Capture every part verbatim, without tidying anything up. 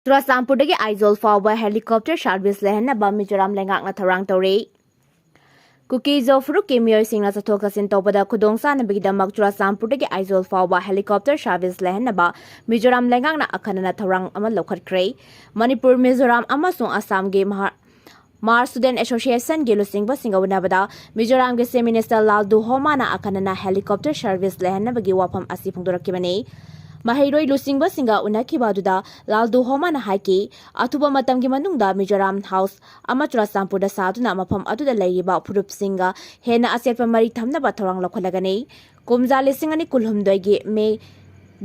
ꯆꯨꯔꯥꯆꯥꯟꯄꯨꯔꯗꯒꯤ ꯑꯥꯏꯖꯣꯜ ꯐꯥꯎꯕ helicopter service ꯂꯩꯍꯟꯅꯕ Mizoram ꯂꯩꯉꯥꯛꯅ ꯊꯧꯔꯥꯡ ꯇꯧꯔꯤ꯫ ꯀꯨꯀꯤ ꯖꯣ ꯐꯨꯔꯨꯞꯀꯤ ꯃꯤꯑꯣꯏꯁꯤꯡꯅ ꯆꯠꯊꯣꯛ ꯆꯠꯁꯤꯟ ꯇꯧꯕꯗ ꯈꯨꯗꯣꯡꯆꯥꯅꯕꯒꯤꯗꯃꯛ ꯆꯨꯔꯥꯆꯥꯟꯄꯨꯔꯗꯒꯤ ꯑꯥꯏꯖꯣꯜ ꯐꯥꯎꯕ helicopter service ꯂꯩꯍꯟꯅꯕ ꯃꯤꯖꯣꯔꯥꯝ ꯂꯩꯉꯥꯛꯅ ꯑꯈꯟꯅꯅ ꯊꯧꯔꯥꯡ ꯑꯃ ꯂꯧꯈꯠꯈ꯭ꯔꯦ꯫ ꯃꯅꯤꯄꯨꯔ, ꯃꯤꯖꯣꯔꯥꯝ ꯑꯃꯁꯨꯡ ꯑꯁꯥꯝꯒꯤ ꯃꯍꯥ-, ꯃꯍꯥꯔ Student Associationꯒꯤ ꯂꯨꯆꯤꯡꯕꯁꯤꯡꯒ ꯎꯅꯕꯗ ꯃꯤꯖꯣꯔꯥꯝꯒꯤ Chief Minister ꯂꯥꯜꯗꯨ ꯍꯣꯃꯥꯅ ꯑꯈꯟꯅꯅ helicopter service ꯂꯩꯍꯟꯅꯕꯒꯤ ꯋꯥꯐꯝ ꯑꯁꯤ ꯐꯣꯡꯗꯣꯔꯛꯈꯤꯕꯅꯤ꯫ ꯃꯍꯩꯔꯣꯏ ꯂꯨꯆꯤꯡꯕꯁꯤꯡꯒ ꯎꯅꯈꯤꯕ ꯑꯗꯨꯗ ꯂꯥꯜꯗꯨ ꯍꯣꯃꯥꯅ ꯍꯥꯏꯈꯤ, ꯑꯊꯨꯕ ꯃꯇꯝꯒꯤ ꯃꯅꯨꯡꯗ ꯃꯤꯖꯣꯔꯥꯝ ꯍꯥꯎꯁ ꯑꯃ ꯆꯨꯔꯥꯆꯥꯟꯄꯨꯔꯗ ꯁꯥꯗꯨꯅ ꯃꯐꯝ ꯑꯗꯨꯗ ꯂꯩꯔꯤꯕ ꯐꯨꯔꯨꯞꯁꯤꯡꯒ ꯍꯦꯟꯅ ꯑꯆꯦꯠꯄ ꯃꯔꯤ ꯊꯝꯅꯕ ꯊꯧꯔꯥꯡ ꯂꯧꯈꯠꯂꯒꯅꯤ꯫ ꯀꯨꯝꯖꯥ ꯂꯤꯁꯤꯡ ꯑꯅꯤ ꯀꯨꯟꯍꯨꯝꯗꯣꯏꯒꯤ ꯃꯦ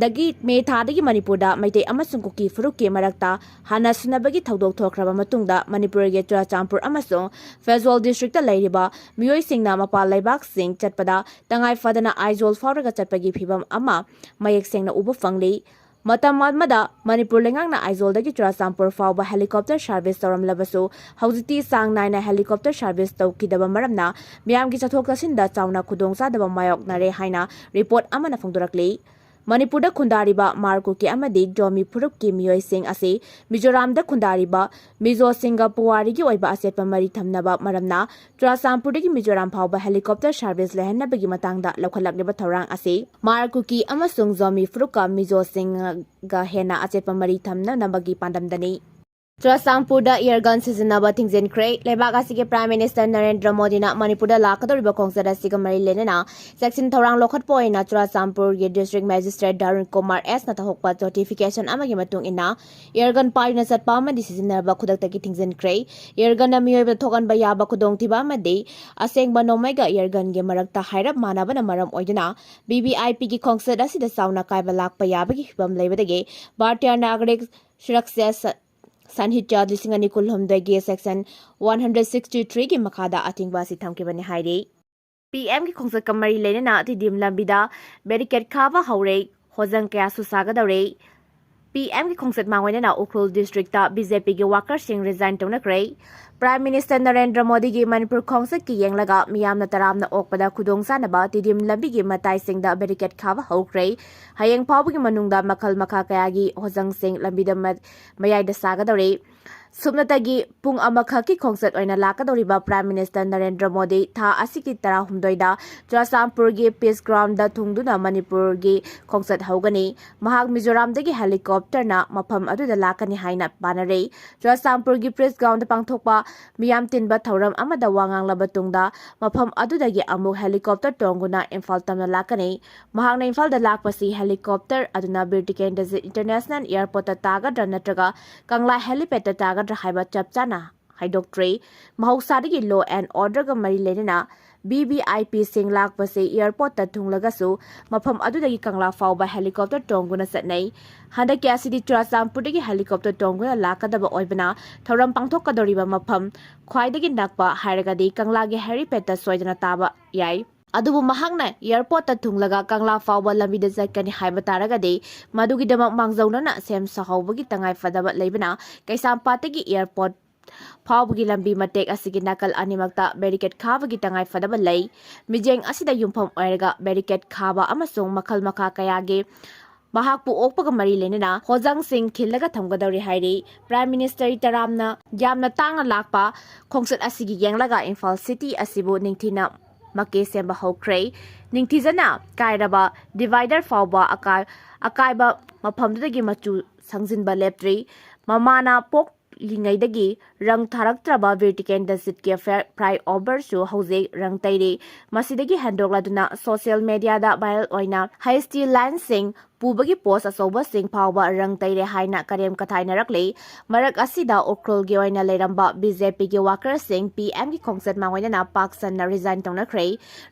ꯗꯒꯤ, ꯃꯦ ꯊꯥꯗꯒꯤ ꯃꯅꯤꯄꯨꯔꯗ ꯃꯩꯇꯩ ꯑꯃꯁꯨꯡ ꯀꯨꯀꯤ ꯐꯨꯔꯨꯞꯀꯤ ꯃꯔꯛꯇ ꯍꯥꯟꯅ ꯁꯨꯅꯕꯒꯤ ꯊꯧꯗꯣꯛ ꯊꯣꯛꯈ꯭ꯔꯕ ꯃꯇꯨꯡꯗ ꯃꯅꯤꯄꯨꯔꯒꯤ ꯆꯨꯔꯥꯆꯥꯟꯄꯨꯔ ꯑꯃꯁꯨꯡ ꯐꯦꯖꯣꯜ districtꯇ ꯂꯩꯔꯤꯕ ꯃꯤꯑꯣꯏꯁꯤꯡꯅ ꯃꯄꯥꯟ ꯂꯩꯕꯥꯛꯁꯤꯡ ꯆꯠꯄꯗ ꯇꯉꯥꯏ ꯐꯗꯅ ꯑꯥꯏꯖꯣꯜ ꯐꯥꯎꯔꯒ ꯆꯠꯄꯒꯤ ꯐꯤꯚꯝ ꯑꯃ ꯃꯌꯦꯛ ꯁꯦꯡꯅ ꯎꯕ ꯐꯪꯂꯤ꯫ ꯃꯇꯝ ꯑꯃꯗ ꯃꯅꯤꯄꯨꯔ ꯂꯩꯉꯥꯛꯅ ꯑꯥꯏꯖꯣꯜꯗꯒꯤ ꯆꯨꯔꯥꯆꯥꯟꯄꯨꯔ ꯐꯥꯎꯕ helicopter service ꯇꯧꯔꯝꯂꯕꯁꯨ, ꯍꯧꯖꯤꯛꯇꯤ ꯆꯥꯡ ꯅꯥꯏꯅ helicopter service ꯇꯧꯈꯤꯗꯕ ꯃꯔꯝꯅ ꯃꯤꯌꯥꯝꯒꯤ ꯆꯠꯊꯣꯛ ꯆꯠꯁꯤꯟꯗ ꯆꯥꯎꯅ ꯈꯨꯗꯣꯡꯆꯥꯗꯕ ꯃꯥꯌꯣꯛꯅꯔꯦ ꯍꯥꯏꯅ report ꯑꯃꯅ ꯐꯣꯡꯗꯣꯔꯛꯂꯤ꯫ ꯃꯅꯤꯄꯨꯔꯗ ꯈꯨꯟꯗꯥꯔꯤꯕ ꯃꯍꯥꯔ ꯀꯨꯀꯤ ꯑꯃꯗꯤ ꯖꯣꯃꯤ ꯐꯨꯔꯨꯞꯀꯤ ꯃꯤꯑꯣꯏꯁꯤꯡ ꯑꯁꯤ ꯃꯤꯖꯣꯔꯥꯝꯗ ꯈꯨꯟꯗꯥꯔꯤꯕ ꯃꯤꯖꯣꯁꯤꯡꯒ ꯄꯨꯋꯥꯔꯤꯒꯤ ꯑꯣꯏꯕ ꯑꯆꯦꯠꯄ ꯃꯔꯤ ꯊꯝꯅꯕ ꯃꯔꯝꯅ ꯆꯨꯔꯥꯆꯥꯟꯄꯨꯔꯗꯒꯤ ꯃꯤꯖꯣꯔꯥꯝ ꯐꯥꯎꯕ helicopter service ꯂꯩꯍꯟꯅꯕꯒꯤ ꯃꯇꯥꯡꯗ ꯂꯧꯈꯠꯂꯛꯂꯤꯕ ꯊꯧꯔꯥꯡ ꯑꯁꯤ ꯃꯍꯥꯔ ꯀꯨꯀꯤ ꯑꯃꯁꯨꯡ ꯖꯣꯃꯤ ꯐꯨꯔꯨꯞꯀ ꯃꯤꯖꯣꯁꯤꯡꯒ ꯍꯦꯟꯅ ꯑꯆꯦꯠꯄ ꯃꯔꯤ ꯊꯝꯅꯅꯕꯒꯤ ꯄꯥꯟꯗꯝꯗꯅꯤ꯫ ꯆꯨꯔꯥꯆꯥꯟꯄꯨꯔꯗ air gun ꯁꯤꯖꯤꯟꯅꯕ ꯊꯤꯡꯖꯤꯟꯈ꯭ꯔꯦ꯫ ꯂꯩꯕꯥꯛ ꯑꯁꯤꯒꯤ Prime Minister ꯅꯔꯦꯟꯗ꯭ꯔ ꯃꯣꯗꯤꯅ ꯃꯅꯤꯄꯨꯔꯗ ꯂꯥꯛꯀꯗꯧꯔꯤꯕ ꯈꯣꯡꯆꯠ ꯑꯁꯤꯒ ꯃꯔꯤ ꯂꯩꯅꯅ ꯆꯦꯛꯁꯤꯟ ꯊꯧꯔꯥꯡ ꯂꯧꯈꯠꯄ ꯑꯣꯏꯅ ꯆꯨꯔꯥꯆꯥꯟꯄꯨꯔꯒꯤ District Magistrate ꯙꯔꯨꯟ ꯀꯨꯃꯥꯔ ꯑꯦꯁꯅ ꯊꯣꯛꯄ notification ꯑꯃꯒꯤ ꯃꯇꯨꯡ ꯏꯟꯅ air gun ꯄꯥꯏꯗꯨꯅ ꯆꯠꯄ ꯑꯃꯗꯤ ꯁꯤꯖꯤꯟꯅꯕ ꯈꯨꯗꯛꯇꯒꯤ ꯊꯤꯡꯖꯤꯟꯈ꯭ꯔꯦ꯫ Air gunꯅ ꯃꯤꯑꯣꯏꯕꯗ ꯊꯣꯛꯍꯟꯕ ꯌꯥꯕ ꯈꯨꯗꯣꯡꯊꯤꯕ ꯑꯃꯗꯤ ꯑꯁꯦꯡꯕ ꯅꯣꯡꯃꯩꯒ air gunꯒꯤ ꯃꯔꯛꯇ ꯍꯥꯏꯔꯞ ꯃꯥꯟꯅꯕꯅ ꯃꯔꯝ ꯑꯣꯏꯗꯨꯅ VVIPꯒꯤ ꯈꯣꯡꯆꯠ ꯑꯁꯤꯗ ꯆꯥꯎꯅ ꯀꯥꯏꯕ ꯂꯥꯛꯄ ꯌꯥꯕꯒꯤ ꯐꯤꯚꯝ ꯂꯩꯕꯗꯒꯤ Bharatiya Nagarik Suraksha Sanhitya ꯂꯤꯁꯤꯡ ꯑꯅꯤ ꯀꯨꯟꯍꯨꯝꯗꯣꯏꯒꯤ section one hundred sixty threeꯒꯤ ꯃꯈꯥꯗ ꯑꯊꯤꯡꯕ ꯑꯁꯤ ꯊꯝꯈꯤꯕꯅꯤ ꯍꯥꯏꯔꯤ꯫ PMꯒꯤ ꯈꯣꯡꯆꯠꯀ ꯃꯔꯤ ꯂꯩꯅꯅ ꯇꯤꯗꯤꯝ ꯂꯝꯕꯤꯗ barricade ꯈꯥꯕ ꯍꯧꯔꯦ꯫ ꯍꯣꯖꯪ ꯀꯌꯥꯁꯨ ꯁꯥꯒꯗꯧꯔꯦ꯫ ꯄꯤ ꯑꯦꯝꯒꯤ ꯈꯣꯡꯆꯠ ꯃꯥꯡꯑꯣꯏꯅꯅ ꯎꯈ꯭ꯔꯨꯜ ꯗꯤꯁꯇ꯭ꯔꯤꯛꯇ ꯕꯤ ꯖꯦ ꯄꯤꯒꯤ ꯋꯥꯀꯔꯁꯤꯡ ꯔꯤꯖꯥꯏꯟ ꯇꯧꯅꯈ꯭ꯔꯦ꯫ ꯄ꯭ꯔꯥꯏꯝ ꯃꯤꯅꯤꯁꯇꯔ ꯅꯔꯦꯟꯗ꯭ꯔ ꯃꯣꯗꯤꯒꯤ ꯃꯅꯤꯄꯨꯔ ꯈꯣꯡꯆꯠꯀꯤ ꯌꯦꯡꯂꯒ ꯃꯤꯌꯥꯝꯅ ꯇꯔꯥꯝꯅ ꯑꯣꯛꯄꯗ ꯈꯨꯗꯣꯡ ꯆꯥꯅꯕ ꯇꯤꯗꯤꯝ ꯂꯝꯕꯤꯒꯤ ꯃꯇꯥꯏꯁꯤꯡꯗ ꯕꯦꯔꯤꯀꯦꯠ ꯈꯥꯕ ꯍꯧꯈ꯭ꯔꯦ꯫ ꯍꯌꯦꯡ ꯐꯥꯎꯕꯒꯤ ꯃꯅꯨꯡꯗ ꯃꯈꯜ ꯃꯈꯥ ꯀꯌꯥꯒꯤ ꯍꯣꯖꯪꯁꯤꯡ ꯂꯝꯕꯤꯗ ꯃ-, ꯃꯌꯥꯏꯗ ꯁꯥꯒꯗꯧꯔꯤ꯫ ꯁꯨꯞꯅꯇꯒꯤ ꯄꯨꯡ ꯑꯃꯈꯛꯀꯤ ꯈꯣꯡꯆꯠ ꯑꯣꯏꯅ ꯂꯥꯛꯀꯗꯧꯔꯤꯕ ꯄ꯭ꯔꯥꯏꯝ ꯃꯤꯅꯤꯁꯇꯔ ꯅꯔꯦꯟꯗ꯭ꯔ ꯃꯣꯗꯤ ꯊꯥ ꯑꯁꯤꯒꯤ ꯇꯔꯥꯍꯨꯝꯗꯣꯏꯗ ꯆꯨꯔꯥꯆꯥꯟꯄꯨꯔꯒꯤ ꯄꯤꯁ ꯒ꯭ꯔꯥꯎꯟꯗ ꯊꯨꯡꯗꯨꯅ ꯃꯅꯤꯄꯨꯔꯒꯤ ꯈꯣꯡꯆꯠ ꯍꯧꯒꯅꯤ꯫ ꯃꯍꯥꯛ ꯃꯤꯖꯣꯔꯥꯝꯗꯒꯤ ꯍꯦꯂꯤꯀꯣꯞꯇꯔꯅ ꯃꯐꯝ ꯑꯗꯨꯗ ꯂꯥꯛꯀꯅꯤ ꯍꯥꯏꯅ ꯄꯥꯅꯔꯦ꯫ ꯆꯨꯔꯥꯆꯥꯟꯄꯨꯔꯒꯤ ꯄ꯭ꯔꯦꯁ ꯒ꯭ꯔꯥꯎꯟꯗ ꯄꯥꯡꯊꯣꯛꯄ ꯃꯤꯌꯥꯝ ꯇꯤꯟꯕ ꯊꯧꯔꯝ ꯑꯃꯗ ꯋꯥ ꯉꯥꯡꯂꯕ ꯇꯨꯡꯗ ꯃꯐꯝ ꯑꯗꯨꯗꯒꯤ ꯑꯃꯨꯛ ꯍꯦꯂꯤꯀꯣꯞꯇꯔ ꯇꯣꯡꯗꯨꯅ ꯏꯝꯐꯥꯜ ꯇꯝꯅ ꯂꯥꯛꯀꯅꯤ꯫ ꯃꯍꯥꯛꯅ ꯏꯝꯐꯥꯜꯗ ꯂꯥꯛꯄꯁꯤ ꯍꯦꯂꯤꯀꯣꯞꯇꯔ ꯑꯗꯨꯅ ꯕꯤꯔ ꯇꯤꯀꯦꯟꯗ꯭ꯔꯖꯤꯠ ꯏꯟꯇꯔꯅꯦꯁꯅꯦꯜ ꯑꯦꯌꯔꯄꯣꯔꯠꯇ ꯇꯥꯒꯗ꯭ꯔꯥ ꯅꯠꯇ꯭ꯔꯒ ꯀꯪꯂꯥ ꯍꯦꯂꯤꯄꯦꯗꯇ ꯇꯥꯒꯗ꯭ꯔꯥ ꯍꯥꯏꯕ ꯆꯞ ꯆꯥꯅ ꯍꯥꯏꯗꯣꯛꯇ꯭ꯔꯤ꯫ ꯃꯍꯧꯁꯥꯗꯒꯤ law and orderꯒ ꯃꯔꯤ ꯂꯩꯅꯅ ꯚꯤ ꯚꯤ ꯑꯥꯏ ꯄꯤꯁꯤꯡ ꯂꯥꯛꯄꯁꯤ ꯑꯦꯌꯔꯄꯣꯔꯠꯇ ꯊꯨꯡꯂꯒꯁꯨ ꯃꯐꯝ ꯑꯗꯨꯗꯒꯤ ꯀꯪꯂꯥ ꯐꯥꯎꯕ ꯍꯦꯂꯤꯀꯣꯞꯇꯔ ꯇꯣꯡꯗꯨꯅ ꯆꯠꯅꯩ꯫ ꯍꯟꯗꯛꯀꯤ ꯑꯁꯤꯗꯤ ꯆꯨꯔꯥꯆꯥꯟꯄꯨꯔꯗꯒꯤ ꯍꯦꯂꯤꯀꯣꯞꯇꯔ ꯇꯣꯡꯗꯨꯅ ꯂꯥꯛꯀꯗꯕ ꯑꯣꯏꯕꯅ ꯊꯧꯔꯝ ꯄꯥꯡꯊꯣꯛꯀꯗꯧꯔꯤꯕ ꯃꯐꯝ ꯈ꯭ꯋꯥꯏꯗꯒꯤ ꯅꯛꯄ ꯍꯥꯏꯔꯒꯗꯤ ꯀꯪꯂꯥꯒꯤ ꯍꯦꯂꯤꯄꯦꯗꯇ ꯁꯣꯏꯗꯅ ꯇꯥꯕ ꯌꯥꯏ꯫ ꯑꯗꯨꯕꯨ ꯃꯍꯥꯛꯅ ꯑꯦꯌꯔꯄꯣꯔꯠꯇ ꯊꯨꯡꯂꯒ ꯀꯪꯂꯥ ꯐꯥꯎꯕ ꯂꯝꯕꯤꯗ ꯆꯠꯀꯅꯤ ꯍꯥꯏꯕ ꯇꯥꯔꯒꯗꯤ ꯃꯗꯨꯒꯤꯗꯃꯛ ꯃꯥꯡꯖꯧꯅꯅ ꯁꯦꯝ ꯁꯥꯍꯧꯕꯒꯤ ꯇꯉꯥꯏꯐꯗꯕ ꯂꯩꯕꯅ ꯀꯩꯁꯥꯝꯄꯥꯠꯇꯒꯤ ꯑꯦꯌꯔꯄꯣꯔꯠ ꯐꯥꯎꯕꯒꯤ ꯂꯝꯕꯤ ꯃꯇꯦꯛ ꯑꯁꯤꯒꯤ ꯅꯥꯀꯜ ꯑꯅꯤꯃꯛꯇ ꯕꯦꯔꯤꯀꯦꯠ ꯈꯥꯕꯒꯤ ꯇꯉꯥꯏꯐꯗꯕ ꯂꯩ꯫ ꯃꯤꯠꯌꯦꯡ ꯑꯁꯤꯗ ꯌꯨꯝꯐꯝ ꯑꯣꯏꯔꯒ ꯕꯦꯔꯤꯀꯦꯠ ꯈꯥꯕ ꯑꯃꯁꯨꯡ ꯃꯈꯜ ꯃꯈꯥ ꯀꯌꯥꯒꯤ ꯃꯍꯥꯛꯄꯨ ꯑꯣꯛꯄꯒ ꯃꯔꯤ ꯂꯩꯅꯅ ꯍꯣꯖꯪꯁꯤꯡ ꯈꯤꯜꯂꯒ ꯊꯝꯒꯗꯧꯔꯤ ꯍꯥꯏꯔꯤ꯫ ꯄ꯭ꯔꯥꯏꯝ ꯃꯤꯅꯤꯁꯇꯔ ꯇꯔꯥꯝꯅ ꯌꯥꯝꯅ ꯇꯥꯡꯅ ꯂꯥꯛꯄ ꯈꯣꯡꯆꯠ ꯑꯁꯤꯒꯤ ꯌꯦꯡꯂꯒ ꯏꯝꯐꯥꯜ ꯁꯤꯇꯤ ꯑꯁꯤꯕꯨ ꯅꯤꯡꯊꯤꯅ ꯃꯀꯦ ꯁꯦꯝꯕ ꯍꯧꯈ꯭ꯔꯦ꯫ ꯅꯤꯡꯊꯤꯖꯅ ꯀꯥꯏꯔꯕ ꯗꯤꯚꯥꯏꯗꯔ ꯐꯥꯎꯕ ꯑꯀꯥꯏ-, ꯑꯀꯥꯏꯕ ꯃꯐꯝꯗꯨꯗꯒꯤ ꯃꯆꯨ ꯁꯪꯖꯤꯟꯕ ꯂꯦꯞꯇ꯭ꯔꯤ꯫ ꯃꯃꯥꯅ ꯄꯣꯛꯂꯤꯉꯩꯗꯒꯤ ꯔꯪ ꯊꯥꯔꯛꯇ꯭ꯔꯕ ꯕꯤꯔ ꯇꯤꯀꯦꯟꯗ꯭ꯔꯖꯤꯠꯀꯤ ꯐ꯭ꯂꯥꯏ-, ꯐ꯭ꯂꯥꯏꯑꯣꯚꯔꯁꯨ ꯍꯧꯖꯤꯛ ꯔꯪ ꯇꯩꯔꯤ꯫ ꯃꯁꯤꯗꯒꯤ ꯍꯦꯟꯗꯣꯛꯂꯗꯨꯅ ꯁꯣꯁꯤꯌꯦꯜ ꯃꯦꯗꯤꯌꯥꯗ ꯚꯥꯏꯔꯦꯜ ꯑꯣꯏꯅ ꯍꯩꯁ ꯇꯤ ꯂꯥꯏꯟꯁꯤꯡ ꯄꯨꯕꯒꯤ ꯄꯣꯁ ꯑꯆꯧꯕꯁꯤꯡ ꯐꯥꯎꯕ ꯔꯪ ꯇꯩꯔꯦ ꯍꯥꯏꯅ ꯀꯔꯦꯝ ꯀꯊꯥꯏꯅꯔꯛꯂꯤ꯫ ꯃꯔꯛ ꯑꯁꯤꯗ ꯎꯈ꯭ꯔꯨꯜꯒꯤ ꯑꯣꯏꯅ ꯂꯩꯔꯝꯕ ꯕꯤ ꯖꯦ ꯄꯤꯒꯤ ꯋꯥꯀꯔꯁꯤꯡ ꯄꯤ ꯑꯦꯝꯒꯤ ꯈꯣꯡꯆꯠ ꯃꯥꯡꯑꯣꯏꯅꯅ ꯄꯥꯛ ꯁꯟꯅ ꯔꯤꯖꯥꯏꯟ ꯇꯧꯅꯈ꯭ꯔꯦ꯫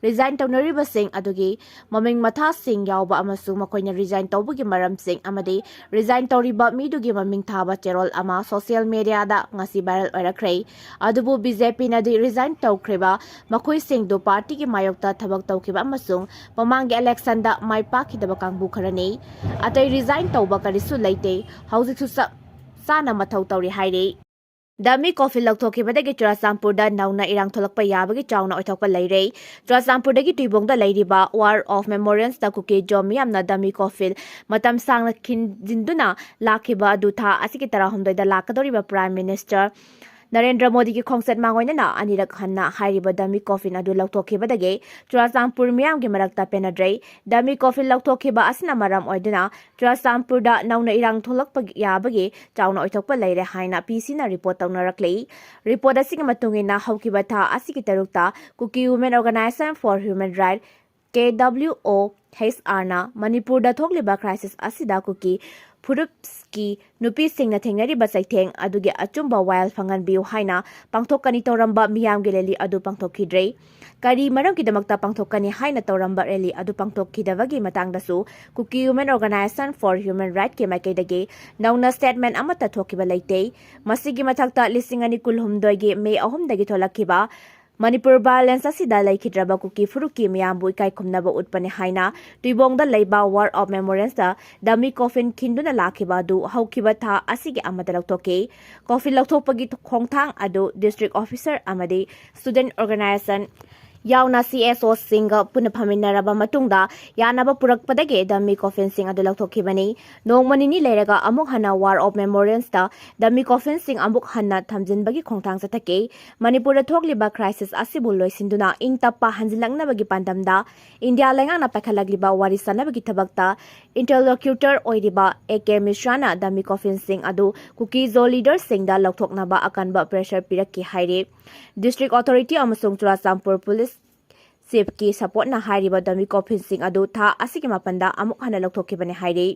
ꯔꯤꯖꯥꯏꯟ ꯇꯧꯅꯔꯤꯕꯁꯤꯡ ꯑꯗꯨꯒꯤ ꯃꯃꯤꯡ ꯃꯊꯥꯁꯤꯡ ꯌꯥꯎꯕ ꯑꯃꯁꯨꯡ ꯃꯈꯣꯏꯅ ꯔꯤꯖꯥꯏꯟ ꯇꯧꯕꯒꯤ ꯃꯔꯝꯁꯤꯡ ꯑꯃꯗꯤ ꯔꯤꯖꯥꯏꯟ ꯇꯧꯔꯤꯕ ꯃꯤꯗꯨꯒꯤ ꯃꯃꯤꯡ ꯊꯥꯕ ꯆꯦꯔꯣꯜ ꯑꯃ ꯁꯣꯁꯤꯌꯦꯜ ꯃꯦꯗꯤꯌꯥꯗ ꯉꯁꯤ ꯚꯥꯏꯔꯦꯜ ꯑꯣꯏꯔꯛꯈ꯭ꯔꯦ꯫ ꯑꯗꯨꯕꯨ ꯕꯤ ꯖꯦ ꯄꯤꯅꯗꯤ ꯔꯤꯖꯥꯏꯟ ꯇꯧꯈ꯭ꯔꯤꯕ ꯃꯈꯣꯏꯁꯤꯡꯗꯨ ꯄꯥꯔꯇꯤꯒꯤ ꯃꯥꯌꯣꯛꯇ ꯊꯕꯛ ꯇꯧꯈꯤꯕ ꯑꯃꯁꯨꯡ ꯃꯃꯥꯡꯒꯤ ꯏꯂꯦꯛꯁꯟꯗ ꯃꯥꯏ ꯄꯥꯛꯈꯤꯗꯕ ꯀꯥꯡꯕꯨ ꯈꯔꯅꯤ꯫ ꯑꯇꯩ ꯔꯤꯖꯥꯏꯟ ꯇꯧꯕ ꯀꯔꯤꯁꯨ ꯂꯩꯇꯦ꯫ ꯍꯧꯖꯤꯛꯁꯨ ꯆꯞ ꯆꯥꯅ ꯃꯊꯧ ꯇꯧꯔꯤ ꯍꯥꯏꯔꯤ꯫ ꯗꯃꯤ ꯀꯣꯐꯤꯟ ꯂꯧꯊꯣꯛꯈꯤꯕꯗꯒꯤ ꯆꯨꯔꯥꯆꯥꯟꯄꯨꯔꯗ ꯅꯧꯅ ꯏꯔꯥꯡ ꯊꯣꯛꯂꯛꯄ ꯌꯥꯕꯒꯤ ꯆꯥꯎꯅ ꯑꯣꯏꯊꯣꯛꯄ ꯂꯩꯔꯦ꯫ ꯆꯨꯔꯥꯆꯥꯟꯄꯨꯔꯗꯒꯤ ꯇꯨꯏꯕꯣꯡꯗ ꯂꯩꯔꯤꯕ War of Memorialsꯇ ꯀꯨꯀꯤ ꯖꯣ ꯃꯤꯌꯥꯝꯅ ꯗꯃꯤ ꯀꯣꯐꯤꯟ ꯃꯇꯝ ꯁꯥꯡꯅ ꯈꯤꯟꯖꯤꯟꯗꯨꯅ ꯂꯥꯛꯈꯤꯕ ꯑꯗꯨ ꯊꯥ ꯑꯁꯤꯒꯤ ꯇꯔꯥꯍꯨꯝꯗꯣꯏꯗ ꯂꯥꯛꯀꯗꯧꯔꯤꯕ Prime Minister ꯅꯔꯦꯟꯗ꯭ꯔ ꯃꯣꯗꯤꯒꯤ ꯈꯣꯡꯆꯠ ꯃꯥꯡꯑꯣꯏꯅꯅ ꯑꯅꯤꯔꯛ ꯍꯟꯅ ꯍꯥꯏꯔꯤꯕ ꯗꯃꯤ ꯀꯣꯐꯤꯟ ꯑꯗꯨ ꯂꯧꯊꯣꯛꯈꯤꯕꯗꯒꯤ ꯆꯨꯔꯥꯆꯥꯟꯄꯨꯔ ꯃꯤꯌꯥꯝꯒꯤ ꯃꯔꯛꯇ ꯄꯦꯟꯅꯗ꯭ꯔꯦ꯫ ꯗꯃꯤ ꯀꯣꯐꯤꯟ ꯂꯧꯊꯣꯛꯈꯤꯕ ꯑꯁꯤꯅ ꯃꯔꯝ ꯑꯣꯏꯗꯨꯅ ꯆꯨꯔꯥꯆꯥꯟꯄꯨꯔꯗ ꯅꯧꯅ ꯏꯔꯥꯡ ꯊꯣꯛꯂꯛꯄ ꯌꯥꯕꯒꯤ ꯆꯥꯎꯅ ꯑꯣꯏꯊꯣꯛꯄ ꯂꯩꯔꯦ ꯍꯥꯏꯅ ꯄꯤ ꯁꯤꯅ ꯔꯤꯄꯣꯔꯠ ꯇꯧꯅꯔꯛꯂꯤ꯫ ꯔꯤꯄꯣꯔꯠ ꯑꯁꯤꯒꯤ ꯃꯇꯨꯡ ꯏꯟꯅ ꯍꯧꯈꯤꯕ ꯊꯥ ꯑꯁꯤꯒꯤ ꯇꯔꯨꯛꯇ Kuki Women Organization for Human Rights, K W O H R ꯅ ꯃꯅꯤꯄꯨꯔꯗ ꯊꯣꯛꯂꯤꯕ crisis ꯑꯁꯤꯗ ꯀꯨꯀꯤ ꯐꯨꯔꯨꯞꯀꯤ ꯅꯨꯄꯤꯁꯤꯡꯅ ꯊꯦꯡꯅꯔꯤꯕ ꯆꯩꯊꯦꯡ ꯑꯗꯨꯒꯤ ꯑꯆꯨꯝꯕ ꯋꯥꯌꯦꯜ ꯐꯪꯍꯟꯕꯤꯌꯨ ꯍꯥꯏꯅ ꯄꯥꯡꯊꯣꯛꯀꯅꯤ ꯇꯧꯔꯝꯕ ꯃꯤꯌꯥꯝꯒꯤ rally ꯑꯗꯨ ꯄꯥꯡꯊꯣꯛꯈꯤꯗ꯭ꯔꯦ꯫ ꯀꯔꯤ ꯃꯔꯝꯒꯤꯗꯃꯛꯇ ꯄꯥꯡꯊꯣꯛꯀꯅꯤ ꯍꯥꯏꯅ ꯇꯧꯔꯝꯕ rally ꯑꯗꯨ ꯄꯥꯡꯊꯣꯛꯈꯤꯗꯕꯒꯤ ꯃꯇꯥꯡꯗꯁꯨ Kuki Women Organization for Human Rightsꯀꯤ ꯃꯥꯏꯀꯩꯗꯒꯤ ꯅꯧꯅ statement ꯑꯃꯠꯇ ꯊꯣꯛꯈꯤꯕ ꯂꯩꯇꯦ꯫ ꯃꯁꯤꯒꯤ ꯃꯊꯛꯇ ꯂꯤꯁꯤꯡ ꯑꯅꯤ ꯀꯨꯟꯍꯨꯝꯗꯣꯏꯒꯤ ꯃꯦ ꯑꯍꯨꯝꯗꯒꯤ ꯊꯣꯛꯂꯛꯈꯤꯕ ꯃꯅꯤꯄꯨꯔ violence ꯑꯁꯤꯗ ꯂꯩꯈꯤꯗ꯭ꯔꯕ ꯀꯨꯀꯤ ꯐꯨꯔꯨꯞꯀꯤ ꯃꯤꯌꯥꯝꯕꯨ ꯏꯀꯥꯏ ꯈꯨꯝꯅꯕ ꯎꯠꯄꯅꯤ ꯍꯥꯏꯅ ꯇꯨꯏꯕꯣꯡꯗ ꯂꯩꯕ War of Memorialsꯇ dummy coffin ꯈꯤꯟꯗꯨꯅ ꯂꯥꯛꯈꯤꯕ ꯑꯗꯨ ꯍꯧꯈꯤꯕ ꯊꯥ ꯑꯁꯤꯒꯤ ꯑꯃꯗ ꯂꯧꯊꯣꯛꯈꯤ꯫ Coffin ꯂꯧꯊꯣꯛꯄꯒꯤ ꯈꯣꯡꯊꯥꯡ ꯑꯗꯨ district officer ꯑꯃꯗꯤ student organization ꯌꯥꯎꯅ C S Oꯁꯤꯡꯒ ꯄꯨꯟꯅ ꯐꯝꯃꯤꯟꯅꯔꯕ ꯃꯇꯨꯡꯗ ꯌꯥꯅꯕ ꯄꯨꯔꯛꯄꯗꯒꯤ dummy coffinꯁꯤꯡ ꯑꯗꯨ ꯂꯧꯊꯣꯛꯈꯤꯕꯅꯤ꯫ ꯅꯣꯡꯃ ꯅꯤꯅꯤ ꯂꯩꯔꯒ ꯑꯃꯨꯛ ꯍꯟꯅ War of Memorialsꯇ dummy coffinꯁꯤꯡ ꯑꯃꯨꯛ ꯍꯟꯅ ꯊꯝꯖꯤꯟꯕꯒꯤ ꯈꯣꯡꯊꯥꯡ ꯆꯠꯊꯈꯤ꯫ ꯃꯅꯤꯄꯨꯔꯗ ꯊꯣꯛꯂꯤꯕ crisis ꯑꯁꯤꯕꯨ ꯂꯣꯏꯁꯤꯟꯗꯨꯅ ꯏꯪ ꯇꯞꯄ ꯍꯟꯖꯤꯜꯂꯛꯅꯕꯒꯤ ꯄꯥꯟꯗꯝꯗ ꯏꯟꯗꯤꯌꯥ ꯂꯩꯉꯥꯛꯅ ꯄꯥꯏꯈꯠꯂꯛꯂꯤꯕ ꯋꯥꯔꯤ ꯁꯥꯅꯕꯒꯤ ꯊꯕꯛꯇ interlocutor ꯑꯣꯏꯔꯤꯕ A K ꯃꯤꯁ꯭ꯔꯥꯅ dummy coffinꯁꯤꯡ ꯑꯗꯨ ꯀꯨꯀꯤ ꯖꯣ leaderꯁꯤꯡꯗ ꯂꯧꯊꯣꯛꯅꯕ ꯑꯀꯟꯕ pressure ꯄꯤꯔꯛꯈꯤ ꯍꯥꯏꯔꯤ꯫ District authority ꯑꯃꯁꯨꯡ ꯆꯨꯔꯥꯆꯥꯟꯄꯨꯔ police chiefꯀꯤ supportꯅ ꯍꯥꯏꯔꯤꯕ dummy coffinꯁꯤꯡ ꯑꯗꯨ ꯊꯥ ꯑꯁꯤꯒꯤ ꯃꯥꯄꯟꯗ ꯑꯃꯨꯛ ꯍꯟꯅ ꯂꯧꯊꯣꯛꯈꯤꯕꯅꯤ ꯍꯥꯏꯔꯤ꯫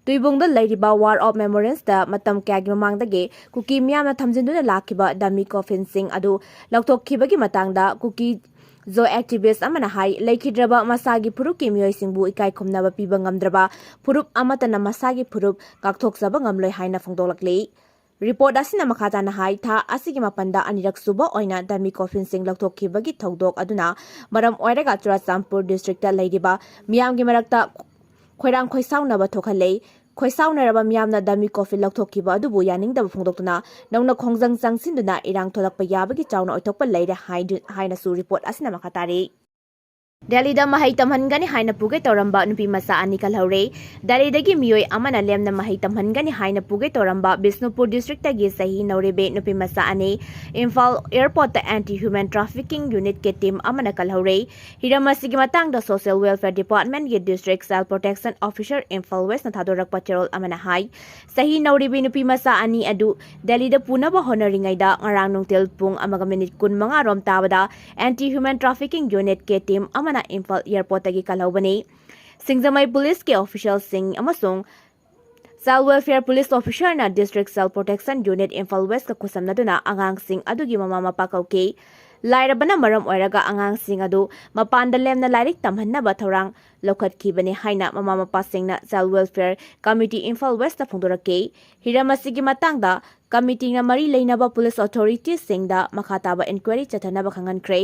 ꯇꯨꯏꯕꯨꯡꯗ ꯂꯩꯔꯤꯕ War of Memorialsꯇ ꯃꯇꯝ ꯀꯌꯥꯒꯤ ꯃꯃꯥꯡꯗꯒꯤ ꯀꯨꯀꯤ ꯃꯤꯌꯥꯝꯅ ꯊꯝꯖꯤꯟꯗꯨꯅ ꯂꯥꯛꯈꯤꯕ dummy coffinꯁꯤꯡ ꯑꯗꯨ ꯂꯧꯊꯣꯛꯈꯤꯕꯒꯤ ꯃꯇꯥꯡꯗ ꯀꯨꯀꯤ ꯖꯣ activist ꯑꯃꯅ ꯍꯥꯏ, ꯂꯩꯈꯤꯗ꯭ꯔꯕ ꯃꯁꯥꯒꯤ ꯐꯨꯔꯨꯞꯀꯤ ꯃꯤꯑꯣꯏꯁꯤꯡꯕꯨ ꯏꯀꯥꯏ ꯈꯨꯝꯅꯕ ꯄꯤꯕ ꯉꯝꯗ꯭ꯔꯕ ꯐꯨꯔꯨꯞ ꯑꯃꯠꯇꯅ ꯃꯁꯥꯒꯤ ꯐꯨꯔꯨꯞ ꯉꯥꯛꯊꯣꯛꯆꯕ ꯉꯝꯂꯣꯏ ꯍꯥꯏꯅ ꯐꯣꯡꯗꯣꯛꯂꯛꯂꯤ꯫ Report ꯑꯁꯤꯅ ꯃꯈꯥ ꯇꯥꯅ ꯍꯥꯏ, ꯊꯥ ꯑꯁꯤꯒꯤ ꯃꯥꯄꯟꯗ ꯑꯅꯤꯔꯛ ꯁꯨꯕ ꯑꯣꯏꯅ dummy coffinꯁꯤꯡ ꯂꯧꯊꯣꯛꯈꯤꯕꯒꯤ ꯊꯧꯗꯣꯛ ꯑꯗꯨꯅ ꯃꯔꯝ ꯑꯣꯏꯔꯒ ꯆꯨꯔꯥꯆꯥꯟꯄꯨꯔ districtꯇ ꯂꯩꯔꯤꯕ ꯃꯤꯌꯥꯝꯒꯤ ꯃꯔꯛꯇ ꯈꯣꯏꯔꯥꯡ ꯈꯣꯏꯁꯥꯎꯅꯕ ꯊꯣꯛꯍꯜꯂꯦ꯫ ꯈꯣꯏꯁꯥꯎꯅꯔꯕ ꯃꯤꯌꯥꯝꯅ ꯗꯃꯤ ꯀꯣꯐꯤꯟ ꯂꯧꯊꯣꯛꯈꯤꯕ ꯑꯗꯨꯕꯨ ꯌꯥꯅꯤꯡꯗꯕ ꯐꯣꯡꯗꯣꯛꯇꯨꯅ ꯅꯧꯅ ꯈꯣꯡꯖꯪ ꯆꯪꯁꯤꯟꯗꯨꯅ ꯏꯔꯥꯡ ꯊꯣꯛꯂꯛꯄ ꯌꯥꯕꯒꯤ ꯆꯥꯎꯅ ꯑꯣꯏꯊꯣꯛꯄ ꯂꯩꯔꯦ ꯍꯥꯏꯗꯨ-, ꯍꯥꯏꯅꯁꯨ ꯔꯤꯄꯣꯔꯠ ꯑꯁꯤꯅ ꯃꯈꯥ ꯇꯥꯔꯤ꯫ ꯗꯦꯜꯂꯤꯗ ꯃꯍꯩ ꯇꯝꯍꯟꯒꯅꯤ ꯍꯥꯏꯅ ꯄꯨꯒꯦ ꯇꯧꯔꯝꯕ ꯅꯨꯄꯤ ꯃꯆꯥ ꯑꯅꯤ ꯀꯜꯍꯧꯔꯦ꯫ ꯗꯦꯜꯂꯤꯗꯒꯤ ꯃꯤꯑꯣꯏ ꯑꯃꯅ ꯂꯦꯝꯅ ꯃꯍꯩ ꯇꯝꯍꯟꯒꯅꯤ ꯍꯥꯏꯅ ꯄꯨꯒꯦ ꯇꯧꯔꯝꯕ ꯕꯤꯁꯅꯨꯄꯨꯔ ꯗꯤꯁꯇ꯭ꯔꯤꯛꯇꯒꯤ ꯆꯍꯤ ꯅꯧꯔꯤꯕꯤ ꯅꯨꯄꯤ ꯃꯆꯥ ꯑꯅꯤ ꯏꯝꯐꯥꯜ ꯑꯦꯌꯔꯄꯣꯔꯠꯇ ꯑꯦꯟꯇꯤ ꯍ꯭ꯌꯨꯃꯦꯟ ꯇ꯭ꯔꯥꯐꯤꯀꯤꯡ ꯌꯨꯅꯤꯠꯀꯤ ꯇꯤꯝ ꯑꯃꯅ ꯀꯜꯍꯧꯔꯦ꯫ ꯍꯤꯔꯝ ꯑꯁꯤꯒꯤ ꯃꯇꯥꯡꯗ ꯁꯣꯁꯤꯌꯦꯜ ꯋꯦꯜꯐꯦꯌꯔ ꯗꯤꯄꯥꯔꯠꯃꯦꯟꯠꯀꯤ district child protection officer Imphal ꯋꯦꯁꯅ ꯊꯥꯗꯣꯔꯛꯄ ꯆꯦꯔꯣꯜ ꯑꯃꯅ ꯍꯥꯏ, ꯆꯍꯤ ꯅꯧꯔꯤꯕꯤ ꯅꯨꯄꯤ ꯃꯆꯥ ꯑꯅꯤ ꯑꯗꯨ ꯗꯦꯜꯂꯤꯗ ꯄꯨꯅꯕ ꯍꯣꯠꯅꯔꯤꯉꯩꯗ ꯉꯔꯥꯡ ꯅꯨꯡꯊꯤꯜ ꯄꯨꯡ ꯑꯃꯒ ꯃꯤꯅꯤꯠ ꯀꯨꯟꯃꯉꯥ ꯔꯣꯝ ꯇꯥꯕꯗ ꯑꯦꯟꯇꯤ ꯍ꯭ꯌꯨꯃꯦꯟ ꯇ꯭ꯔꯥꯐꯤꯀꯤꯡ ꯌꯨꯅꯤꯠꯀꯤ ꯇꯤꯝ ꯑꯃꯅ ꯏꯝꯐꯥꯜ ꯑꯦꯌꯔꯄꯣꯔꯠꯇꯒꯤ ꯀꯜꯍꯧꯕꯅꯤ꯫ ꯁꯤꯡꯖꯃꯩ ꯄꯨꯂꯤꯁꯀꯤ ꯑꯣꯐꯤꯁꯤꯌꯦꯜꯁꯤꯡ ꯑꯃꯁꯨꯡ ꯆꯥꯏꯜ ꯋꯦꯜꯐꯦꯌꯔ ꯄꯨꯂꯤꯁ ꯑꯣꯐꯤꯁꯥꯔꯅ district child protection unit Imphal ꯋꯦꯁꯀ ꯈꯨꯠꯁꯝꯅꯗꯨꯅ ꯑꯉꯥꯡꯁꯤꯡ ꯑꯗꯨꯒꯤ ꯃꯃꯥ ꯃꯄꯥ ꯀꯧꯈꯤ꯫ ꯂꯥꯏꯔꯕꯅ ꯃꯔꯝ ꯑꯣꯏꯔꯒ ꯑꯉꯥꯡꯁꯤꯡ ꯑꯗꯨ ꯃꯄꯥꯟꯗ ꯂꯦꯝꯅ ꯂꯥꯏꯔꯤꯛ ꯇꯝꯍꯟꯅꯕ ꯊꯧꯔꯥꯡ ꯂꯧꯈꯠꯈꯤꯕꯅꯤ ꯍꯥꯏꯅ ꯃꯃꯥ ꯃꯄꯥꯁꯤꯡꯅ ꯆꯥꯏꯜ ꯋꯦꯜꯐꯦꯌꯔ ꯀꯃꯤꯇꯤ ꯏꯝꯐꯥꯜ ꯋꯦꯁꯇ ꯐꯣꯡꯗꯣꯔꯛꯈꯤ꯫ ꯍꯤꯔꯝ ꯑꯁꯤꯒꯤ ꯃꯇꯥꯡꯗ ꯀꯃꯤꯇꯤꯅ ꯃꯔꯤ ꯂꯩꯅꯕ ꯄꯨꯂꯤꯁ ꯑꯣꯊꯣꯔꯤꯇꯤꯁꯤꯡꯗ ꯃꯈꯥ ꯇꯥꯕ ꯏꯟꯀ꯭ꯋꯥꯏꯔꯤ ꯆꯠꯊꯅꯕ ꯈꯪꯍꯟꯈ꯭ꯔꯦ꯫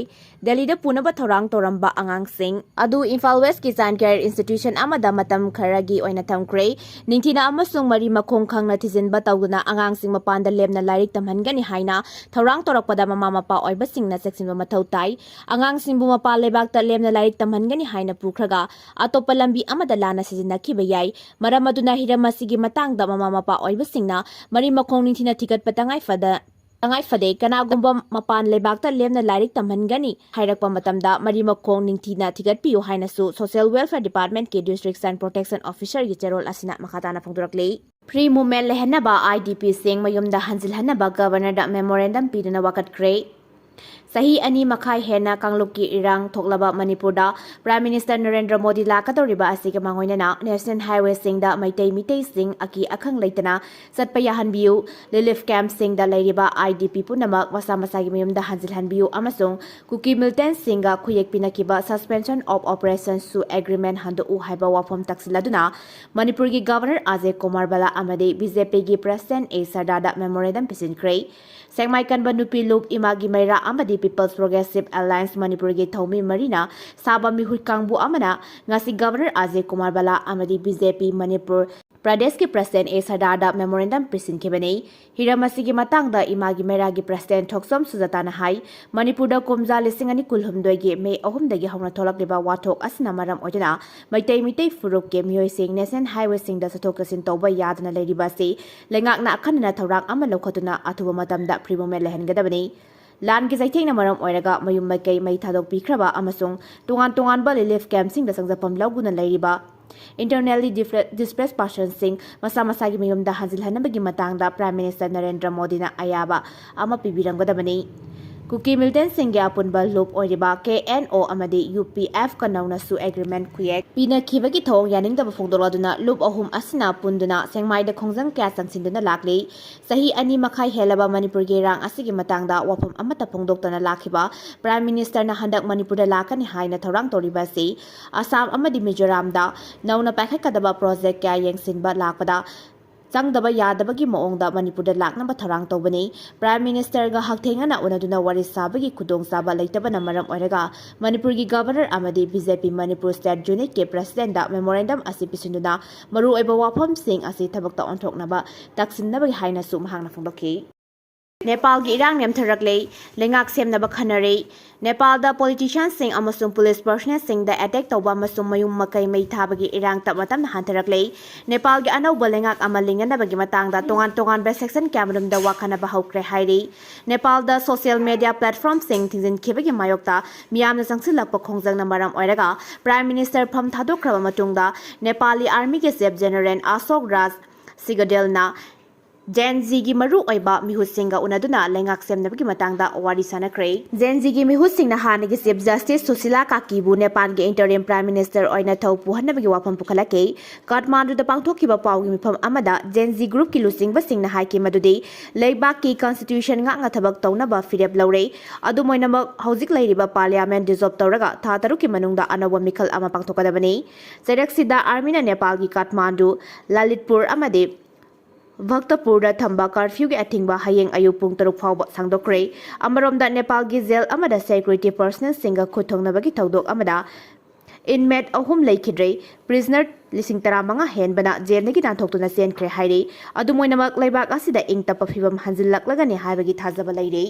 ꯗꯦꯜꯂꯤꯗ ꯄꯨꯅꯕ ꯊꯧꯔꯥꯡ ꯇꯧꯔꯝꯕ ꯑꯉꯥꯡꯁꯤꯡ ꯑꯗꯨ ꯏꯝꯐꯥꯜ ꯋꯦꯁꯀꯤ ꯆꯥꯏꯜ ꯀꯦꯌꯔ ꯏꯟꯁꯇꯤꯇ꯭ꯌꯨꯁꯟ ꯑꯃꯗ ꯃꯇꯝ ꯈꯔꯒꯤ ꯑꯣꯏꯅ ꯊꯝꯈ꯭ꯔꯦ꯫ ꯅꯤꯡꯊꯤꯅ ꯑꯃꯁꯨꯡ ꯃꯔꯤ ꯃꯈꯣꯡ ꯈꯪꯅ ꯊꯤꯖꯤꯟꯕ ꯇꯧꯗꯨꯅ ꯑꯉꯥꯡꯁꯤꯡ ꯃꯄꯥꯟꯗ ꯂꯦꯝꯅ ꯂꯥꯏꯔꯤꯛ ꯇꯝꯍꯟꯒꯅꯤ ꯍꯥꯏꯅ ꯊꯧꯔꯥꯡ ꯇꯧꯔꯛꯄꯗ ꯃꯃꯥ ꯃꯄꯥ ꯑꯣꯏꯕꯁꯤꯡꯅ ꯆꯦꯛꯁꯤꯟꯕ ꯃꯊꯧ ꯇꯥꯏ꯫ ꯑꯉꯥꯡꯁꯤꯡꯕꯨ ꯃꯄꯥꯟ ꯂꯩꯕꯥꯛꯇ ꯂꯦꯝꯅ ꯂꯥꯏꯔꯤꯛ ꯇꯝꯍꯟꯒꯅꯤ ꯍꯥꯏꯅ ꯄꯨꯈ꯭ꯔꯒ ꯑꯇꯣꯞꯄ ꯂꯝꯕꯤ ꯑꯃꯗ ꯂꯥꯟꯅ ꯁꯤꯖꯤꯟꯅꯈꯤꯕ ꯌꯥꯏ꯫ ꯃꯔꯝ ꯑꯗꯨꯅ ꯍꯤꯔꯝ ꯑꯁꯤꯒꯤ ꯃꯇꯥꯡꯗ ꯃꯃꯥ ꯃꯄꯥ ꯑꯣꯏꯕꯁꯤꯡꯅ ꯃꯔꯤ ꯃꯈꯣꯡ ꯅꯤꯡꯊꯤꯅ ꯊꯤꯒꯠꯄ ꯇꯉꯥꯏ ꯐꯗ-, ꯇꯉꯥꯏ ꯐꯗꯦ꯫ ꯀꯅꯥꯒꯨꯝꯕ ꯃꯄꯥꯟ ꯂꯩꯕꯥꯛꯇ ꯂꯦꯝꯅ ꯂꯥꯏꯔꯤꯛ ꯇꯝꯍꯟꯒꯅꯤ ꯍꯥꯏꯔꯛꯄ ꯃꯇꯝꯗ ꯃꯔꯤ ꯃꯈꯣꯡ ꯅꯤꯡꯊꯤꯅ ꯊꯤꯒꯠꯄꯤꯌꯨ ꯍꯥꯏꯅꯁꯨ ꯁꯣꯁꯤꯌꯦꯜ ꯋꯦꯜꯐꯦꯌꯔ ꯗꯤꯄꯥꯔꯠꯃꯦꯟꯠꯀꯤ ꯗꯤꯁꯇ꯭ꯔꯤꯛ ꯆꯥꯏꯜ ꯄ꯭ꯔꯣꯇꯦꯛꯁꯟ ꯑꯣꯐꯤꯁꯥꯔꯒꯤ ꯆꯦꯔꯣꯜ ꯑꯁꯤꯅ ꯃꯈꯥ ꯇꯥꯅ ꯐꯣꯡꯗꯣꯔꯛꯂꯤ꯫ ꯐ꯭ꯔꯤ ꯃꯨꯚꯃꯦꯟꯠ ꯂꯩꯍꯟꯅꯕ ꯑꯥꯏ ꯗꯤ ꯄꯤꯁꯤꯡ ꯃꯌꯨꯝꯗ ꯍꯟꯖꯤꯜꯍꯟꯅꯕ ꯒꯕꯔꯅꯔꯗ ꯃꯦꯃꯣꯔꯦꯟꯗꯝ ꯄꯤꯗꯨꯅ ꯋꯥꯀꯠꯈ꯭ꯔꯦ꯫ ꯆꯍꯤ ꯑꯅꯤ ꯃꯈꯥꯏ ꯍꯦꯟꯅ ꯀꯥꯡꯂꯨꯞꯀꯤ ꯏꯔꯥꯡ ꯊꯣꯛꯂꯕ ꯃꯅꯤꯄꯨꯔꯗ ꯄ꯭ꯔꯥꯏꯝ ꯃꯤꯅꯤꯁꯇꯔ ꯅꯔꯦꯟꯗ꯭ꯔ ꯃꯣꯗꯤ ꯂꯥꯛꯀꯗꯧꯔꯤꯕ ꯑꯁꯤꯒ ꯃꯥꯡꯑꯣꯏꯅꯅ ꯅꯦꯁꯅꯦꯜ ꯍꯥꯏꯋꯦꯁꯤꯡꯗ ꯃꯩꯇꯩ ꯃꯤꯇꯩꯁꯤꯡ ꯑꯀꯤ ꯑꯈꯪ ꯂꯩꯇꯅ ꯆꯠꯄ ꯌꯥꯍꯟꯕꯤꯌꯨ, ꯔꯤꯂꯤꯐ ꯀꯦꯝꯞꯁꯤꯡꯗ ꯂꯩꯔꯤꯕ ꯑꯥꯏ ꯗꯤ ꯄꯤ ꯄꯨꯝꯅꯃꯛ ꯃꯁꯥ ꯃꯁꯥꯒꯤ ꯃꯌꯨꯝꯗ ꯍꯟꯖꯤꯜꯍꯟꯕꯤꯌꯨ ꯑꯃꯁꯨꯡ ꯀꯨꯀꯤ ꯃꯤꯂꯤꯇꯦꯟꯠꯁꯤꯡꯒ ꯈꯨꯌꯦꯛ ꯄꯤꯅꯈꯤꯕ Suspension of Operation ꯁꯨ ꯑꯦꯒ꯭ꯔꯤꯃꯦꯟꯠ ꯍꯟꯗꯣꯛꯎ ꯍꯥꯏꯕ ꯋꯥꯐꯝ ꯇꯛꯁꯤꯜꯂꯗꯨꯅ ꯃꯅꯤꯄꯨꯔꯒꯤ ꯒꯕꯔꯅꯔ ꯑꯖꯌ ꯀꯨꯃꯥꯔ ꯕꯂꯥ ꯑꯃꯗꯤ ꯕꯤ ꯖꯦ ꯄꯤꯒꯤ ꯄ꯭ꯔꯦꯁꯤꯗꯦꯟꯠ ꯑꯦ ꯁꯔꯗꯥꯗ ꯃꯦꯃꯣꯔꯦꯟꯗꯝ ꯄꯤꯁꯤꯟꯈ꯭ꯔꯦ꯫ ꯁꯦꯛꯃꯥꯏ ꯀꯟꯕ ꯅꯨꯄꯤ ꯂꯨꯞ ꯏꯃꯥꯒꯤ ꯃꯩꯔꯥ ꯑꯃꯗꯤ People's Progressive Alliance ꯃꯅꯤꯄꯨꯔꯒꯤ ꯊꯧꯃꯤ ꯃꯔꯤꯅ ꯁꯥꯕ ꯃꯤꯍꯨꯠ ꯀꯥꯡꯕꯨ ꯑꯃꯅ ꯉꯁꯤ ꯒꯕꯔꯅꯔ ꯑꯖꯌ ꯀꯨꯃꯥꯔ ꯚꯜꯂꯥ ꯑꯃꯗꯤ ꯕꯤ ꯖꯦ ꯄꯤ ꯃꯅꯤꯄꯨꯔ ꯄ꯭ꯔꯗꯦꯁꯀꯤ ꯄ꯭ꯔꯁꯤꯗꯦꯟ ꯑꯦ ꯁꯔꯗꯥꯔꯗ ꯃꯦꯃꯣꯔꯦꯟꯗꯝ ꯄꯤꯁꯤꯟꯈꯤꯕꯅꯤ꯫ ꯍꯤꯔꯝ ꯑꯁꯤꯒꯤ ꯃꯇꯥꯡꯗ ꯏꯃꯥꯒꯤ ꯃꯩꯔꯥꯒꯤ ꯄ꯭ꯔꯁꯤꯗꯦꯟ ꯊꯣꯛꯆꯣꯝ ꯁꯨꯖꯥꯇꯥꯅ ꯍꯥꯏ, ꯃꯅꯤꯄꯨꯔꯗ ꯀꯨꯝꯖꯥ ꯂꯤꯁꯤꯡ ꯑꯅꯤ ꯀꯨꯟꯍꯨꯝꯗꯣꯏꯒꯤ ꯃꯦ ꯑꯍꯨꯝꯗꯒꯤ ꯍꯧꯅ ꯊꯣꯛꯂꯛꯂꯤꯕ ꯋꯥꯊꯣꯛ ꯑꯁꯤꯅ ꯃꯔꯝ ꯑꯣꯏꯗꯨꯅ ꯃꯩꯇꯩ ꯃꯤꯇꯩ ꯐꯨꯔꯨꯞꯀꯤ ꯃꯤꯑꯣꯏꯁꯤꯡ ꯅꯦꯁꯅꯦꯜ ꯍꯥꯏꯋꯦꯁꯤꯡꯗ ꯆꯠꯊꯣꯛ ꯆꯠꯁꯤꯟ ꯇꯧꯕ ꯌꯥꯗꯅ ꯂꯩꯔꯤꯕ ꯑꯁꯤ ꯂꯩꯉꯥꯛꯅ ꯑꯈꯟꯅꯅ ꯊꯧꯔꯥꯡ ꯑꯃ ꯂꯧꯈꯠꯇꯨꯅ ꯑꯊꯨꯕ ꯃꯇꯝꯗ ꯐ꯭ꯔꯤ ꯃꯨꯚꯃꯦꯟ ꯂꯩꯍꯟꯒꯗꯕꯅꯤ꯫ ꯂꯥꯟꯒꯤ ꯆꯩꯊꯦꯡꯅ ꯃꯔꯝ ꯑꯣꯏꯔꯒ ꯃꯌꯨꯝ ꯃꯀꯩ ꯃꯩ ꯊꯥꯗꯣꯛꯄꯤꯈ꯭ꯔꯕ ꯑꯃꯁꯨꯡ ꯇꯣꯉꯥꯟ ꯇꯣꯉꯥꯟꯕ ꯔꯤꯂꯤꯐ ꯀꯦꯝꯞꯁꯤꯡꯗ ꯆꯪꯖꯐꯝ ꯂꯧꯗꯨꯅ ꯂꯩꯔꯤꯕ internally displaced personꯁꯤꯡ ꯃꯁꯥ ꯃꯁꯥꯒꯤ ꯃꯌꯨꯝꯗ ꯍꯟꯖꯤꯜꯍꯟꯅꯕꯒꯤ ꯃꯇꯥꯡꯗ Prime Minister ꯅꯔꯦꯟꯗ꯭ꯔ ꯃꯣꯗꯤꯅ ꯑꯌꯥꯕ ꯑꯃ ꯄꯤꯕꯤꯔꯝꯒꯗꯕꯅꯤ꯫ ꯀꯨꯀꯤ ꯃꯤꯂꯤꯇꯦꯟꯠꯁꯤꯡꯒꯤ ꯑꯄꯨꯟꯕ ꯂꯨꯞ ꯑꯣꯏꯔꯤꯕ ꯀꯦ ꯑꯦꯟ ꯑꯣ ꯑꯃꯗꯤ ꯌꯨ ꯄꯤ ꯑꯦꯐꯀ ꯅꯧꯅꯁꯨ ꯑꯦꯒ꯭ꯔꯤꯃꯦꯟꯠ ꯈꯨꯌꯦꯛ ꯄꯤꯅꯈꯤꯕꯒꯤ ꯊꯧꯑꯣꯡ ꯌꯥꯅꯤꯡꯗꯕ ꯐꯣꯡꯗꯣꯛꯂꯗꯨꯅ ꯂꯨꯞ ꯑꯍꯨꯝ ꯑꯁꯤꯅ ꯄꯨꯟꯗꯨꯅ ꯁꯦꯛꯃꯥꯏꯗ ꯈꯣꯡꯖꯪ ꯀꯌꯥ ꯆꯪꯁꯤꯟꯗꯨꯅ ꯂꯥꯛꯂꯤ꯫ ꯆꯍꯤ ꯑꯅꯤ ꯃꯈꯥꯏ ꯍꯦꯜꯂꯕ ꯃꯅꯤꯄꯨꯔꯒꯤ ꯏꯔꯥꯡ ꯑꯁꯤꯒꯤ ꯃꯇꯥꯡꯗ ꯋꯥꯐꯝ ꯑꯃꯠꯇ ꯐꯣꯡꯗꯣꯛꯇꯅ ꯂꯥꯛꯈꯤꯕ Prime Ministerꯅ ꯍꯟꯗꯛ ꯃꯅꯤꯄꯨꯔꯗ ꯂꯥꯛꯀꯅꯤ ꯍꯥꯏꯅ ꯊꯧꯔꯥꯡ ꯇꯧꯔꯤꯕ ꯑꯁꯤ ꯑꯁꯥꯝ ꯑꯃꯗꯤ ꯃꯤꯖꯣꯔꯥꯝꯗ ꯅꯧꯅ ꯄꯥꯏꯈꯠꯀꯗꯕ ꯄ꯭ꯔꯣꯖꯦꯛ ꯀꯌꯥ ꯌꯦꯡꯁꯤꯟꯕ ꯂꯥꯛꯄꯗ ꯆꯪꯗꯕ ꯌꯥꯗꯕꯒꯤ ꯃꯑꯣꯡꯗ ꯃꯅꯤꯄꯨꯔꯗ ꯂꯥꯛꯅꯕ ꯊꯧꯔꯥꯡ ꯇꯧꯕꯅꯤ꯫ Prime Ministerꯒ ꯍꯛꯊꯦꯡꯅꯅ ꯎꯅꯗꯨꯅ ꯋꯥꯔꯤ ꯁꯥꯕꯒꯤ ꯈꯨꯗꯣꯡꯆꯥꯕ ꯂꯩꯇꯕꯅ ꯃꯔꯝ ꯑꯣꯏꯔꯒ ꯃꯅꯤꯄꯨꯔꯒꯤ ꯒꯕꯔꯅꯔ ꯑꯃꯗꯤ ꯕꯤ ꯖꯦ ꯄꯤ ꯃꯅꯤꯄꯨꯔ ꯁ꯭ꯇꯦꯠ ꯌꯨꯅꯤꯠꯀꯤ ꯄ꯭ꯔꯁꯤꯗꯦꯟꯠꯗ ꯃꯦꯃꯣꯔꯦꯟꯗꯝ ꯑꯁꯤ ꯄꯤꯁꯤꯟꯗꯨꯅ ꯃꯔꯨꯑꯣꯏꯕ ꯋꯥꯐꯝꯁꯤꯡ ꯑꯁꯤ ꯊꯕꯛꯇ ꯑꯣꯟꯊꯣꯛꯅꯕ ꯇꯛꯁꯤꯟꯅꯕꯒꯤ ꯍꯥꯏꯅꯁꯨ ꯃꯍꯥꯛꯅ ꯐꯣꯡꯗꯣꯛꯈꯤ꯫ ꯅꯦꯄꯥꯜꯒꯤ ꯏꯔꯥꯡ ꯅꯦꯝꯊꯔꯛꯂꯦ, ꯂꯩꯉꯥꯛ ꯁꯦꯝꯅꯕ ꯈꯟꯅꯔꯦ꯫ ꯅꯦꯄꯥꯜꯗ ꯄꯣꯂꯤꯇꯤꯁꯤꯌꯥꯟꯁꯤꯡ ꯑꯃꯁꯨꯡ ꯄꯨꯂꯤꯁ ꯄꯔꯁꯣꯅꯦꯜꯁꯤꯡꯗ ꯑꯦꯇꯦꯛ ꯇꯧꯕ ꯑꯃꯁꯨꯡ ꯃꯌꯨꯝ ꯃꯀꯩ ꯃꯩ ꯊꯥꯕꯒꯤ ꯏꯔꯥꯡ ꯇꯞꯅ ꯇꯞꯅ ꯍꯟꯊꯔꯛꯂꯦ꯫ ꯅꯦꯄꯥꯜꯒꯤ ꯑꯅꯧꯕ ꯂꯩꯉꯥꯛ ꯑꯃ ꯂꯤꯡꯅꯅꯕꯒꯤ ꯃꯇꯥꯡꯗ ꯇꯣꯉꯥꯟ ꯇꯣꯉꯥꯟꯕ ꯁꯦꯛꯁꯟ ꯀꯌꯥꯃꯔꯨꯝꯗ ꯋꯥꯈꯟꯅꯕ ꯍꯧꯈ꯭ꯔꯦ ꯍꯥꯏꯔꯤ꯫ ꯅꯦꯄꯥꯜꯗ ꯁꯣꯁꯤꯌꯦꯜ ꯃꯦꯗꯤꯌꯥ ꯄ꯭ꯂꯦꯠꯐꯣꯔꯝꯁꯤꯡ ꯊꯤꯡꯖꯤꯟꯈꯤꯕꯒꯤ ꯃꯥꯌꯣꯛꯇ ꯃꯤꯌꯥꯝꯅ ꯆꯪꯁꯤꯜꯂꯛꯄ ꯈꯣꯡꯖꯪꯅ ꯃꯔꯝ ꯑꯣꯏꯔꯒ Prime Minister ꯐꯝ ꯊꯥꯗꯣꯛꯈ꯭ꯔꯕ ꯃꯇꯨꯡꯗ ꯅꯦꯄꯥꯂꯤ ꯑꯥꯔꯃꯤꯒꯤ ꯆꯤꯐ ꯖꯦꯅꯔꯦꯜ ꯑꯁꯣꯛ ꯔꯥꯖ ꯁꯤꯒꯗꯦꯜꯅ ꯖꯦꯟ ꯖꯤꯒꯤ ꯃꯔꯨꯑꯣꯏꯕ ꯃꯤꯍꯨꯠꯁꯤꯡꯒ ꯎꯅꯗꯨꯅ ꯂꯩꯉꯥꯛ ꯁꯦꯝꯅꯕꯒꯤ ꯃꯇꯥꯡꯗ ꯋꯥꯔꯤ ꯁꯥꯟꯅꯈ꯭ꯔꯦ꯫ ꯖꯦꯟ ꯖꯤꯒꯤ ꯃꯤꯍꯨꯠꯁꯤꯡꯅ ꯍꯥꯟꯅꯒꯤ chief justice Sushila ꯀꯥꯀꯤꯕꯨ ꯅꯦꯄꯥꯜꯒꯤ ꯏꯟꯇꯔꯤꯝ prime minister ꯑꯣꯏꯅ ꯊꯧ ꯄꯨꯍꯟꯅꯕꯒꯤ ꯋꯥꯐꯝ ꯄꯨꯈꯠꯂꯛꯈꯤ꯫ ꯀꯥꯊꯃꯥꯟꯗꯨꯗ ꯄꯥꯡꯊꯣꯛꯈꯤꯕ ꯄꯥꯎꯒꯤ ꯃꯤꯐꯝ ꯑꯃꯗ ꯖꯦꯟ ꯖꯤ ꯒ꯭ꯔꯨꯞꯀꯤ ꯂꯨꯆꯤꯡꯕꯁꯤꯡꯅ ꯍꯥꯏꯈꯤ ꯃꯗꯨꯗꯤ ꯂꯩꯕꯥꯛꯀꯤ ꯀꯟꯁꯇꯤꯇ꯭ꯌꯨꯁꯟ ꯉꯥꯛꯅ ꯊꯕꯛ ꯇꯧꯅꯕ ꯐꯤꯔꯦꯞ ꯂꯧꯔꯦ꯫ ꯑꯗꯨꯝ ꯑꯣꯏꯅꯃꯛ, ꯍꯧꯖꯤꯛ ꯂꯩꯔꯤꯕ ꯄꯥꯔꯂꯤꯌꯥꯃꯦꯟ ꯗꯤꯖꯣꯜꯕ ꯇꯧꯔꯒ ꯊꯥ ꯇꯔꯨꯛꯀꯤ ꯃꯅꯨꯡꯗ ꯑꯅꯧꯕ ꯃꯤꯈꯜ ꯑꯃ ꯄꯥꯡꯊꯣꯛꯀꯗꯕꯅꯤ꯫ ꯆꯩꯔꯛꯁꯤꯗ ꯑꯥꯔꯃꯤꯅ ꯅꯦꯄꯥꯜꯒꯤ ꯀꯥꯊꯃꯥꯟꯗꯨ, ꯂꯂꯤꯠꯄꯨꯔ ꯑꯃꯗꯤ ꯚꯛꯇꯄꯨꯔꯗ ꯊꯝꯕ ꯀꯔꯐ꯭ꯌꯨꯒꯤ ꯑꯊꯤꯡꯕ ꯍꯌꯦꯡ ꯑꯌꯨꯛ ꯄꯨꯡ ꯇꯔꯨꯛ ꯐꯥꯎꯕ ꯁꯥꯡꯗꯣꯛꯈ꯭ꯔꯦ꯫ ꯑꯃꯔꯣꯝꯗ, ꯅꯦꯄꯥꯜꯒꯤ ꯖꯦꯜ ꯑꯃꯗ ꯁꯦꯀ꯭ꯌꯨꯔꯤꯇꯤ ꯄꯔꯁꯅꯦꯜꯁꯤꯡꯒ ꯈꯨꯠ ꯊꯣꯡꯅꯕꯒꯤ ꯊꯧꯗꯣꯛ ꯑꯃꯗ ꯏꯟꯃꯦꯠ ꯑꯍꯨꯝ ꯂꯩꯈꯤꯗ꯭ꯔꯦ꯫ ꯄ꯭ꯔꯤꯖꯅꯔ ꯂꯤꯁꯤꯡ ꯇꯔꯥꯃꯉꯥ ꯍꯦꯟꯕꯅ ꯖꯦꯜꯗꯒꯤ ꯅꯥꯟꯊꯣꯛꯇꯨꯅ ꯆꯦꯟꯈ꯭ꯔꯦ ꯍꯥꯏꯔꯤ꯫ ꯑꯗꯨꯝ ꯑꯣꯏꯅꯃꯛ, ꯂꯩꯕꯥꯛ ꯑꯁꯤꯗ ꯏꯪ ꯇꯞꯄ ꯐꯤꯕꯝ ꯍꯟꯖꯤꯜꯂꯛꯂꯒꯅꯤ ꯍꯥꯏꯕꯒꯤ ꯊꯥꯖꯕ ꯂꯩꯔꯤ꯫